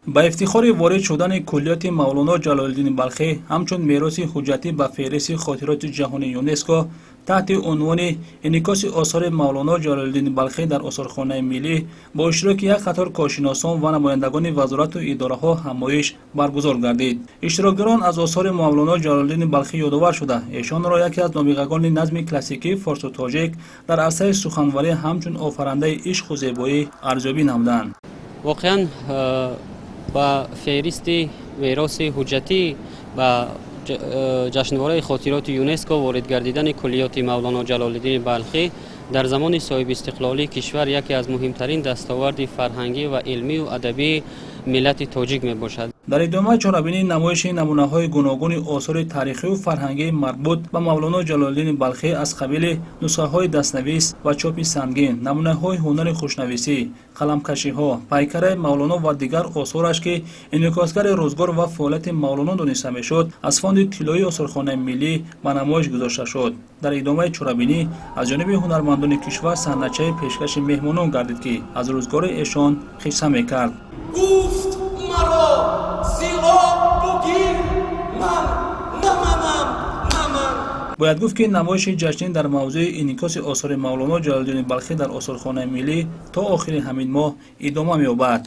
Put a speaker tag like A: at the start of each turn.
A: Ба ифтихори ворид шудани куллиёти Мавлоно Ҷалолиддини Балхӣ ҳамчун мероси ҳуҷҷатӣ ба феҳристи хотироти ҷаҳонии ЮНЕСКО таҳти унвони «Инъикоси осори Мавлоно Ҷалолиддини Балхӣ дар осорхонаи миллӣ» бо иштироки як қатор коршиносон ва намояндагони вазорату идораҳо ҳамоиш баргузор гардид. Иштирокдорон аз осори Мавлоно Ҷалолиддини Балхӣ ёдовар шуда, эшонро яке аз нобиғагони назми классикии форсу тоҷик дар арсаи суханварӣ ҳамчун офарандаи ишқу зебоӣ арзёбӣ намуданд.
B: Воқеан, ба феҳристи мероси ҳуҷҷатӣ ба ҷашнвораи хотироти ЮНЕСКО ворид гардидани куллиёти Мавлоно Ҷалолиддини Балхӣ дар замони соҳибистиқлолии кишвар яке аз муҳимтарин дастоварди фарҳангӣ ва илмию адабии миллати тоҷик мебошад.
A: Дар идомаи чорабинӣ намоиши намунаҳои гуногуни осори таърихию фарҳангии марбут ба Мавлоно Ҷалолиддини Балхӣ аз қабили нусхаҳои дастнавис ва чопи сангин, намунаҳои ҳунари хушнависӣ, қаламкашиҳо, пайкараи Мавлоно ва дигар осораш, ки инъикосгари рӯзгор ва фаъолияти Мавлоно дониста мешуд, аз фонди тиллоии осорхонаи миллӣ ба намоиш гузошта шуд. Дар идомаи чорабинӣ аз ҷониби ҳунармандони кишвар саҳначаи пешкаши меҳмонон гардид, ки аз рӯзгори эшон қисса мекард.
C: Гуфт: «Маро зи об бугир, ман на манам, на ман».
A: Бояд гуфт, ки намоиши ҷашнӣ дар мавзӯи инъикоси осори Мавлоно Ҷалолиддини Балхӣ дар осорхонаи миллӣ то охири ҳамин моҳ идома меёбад.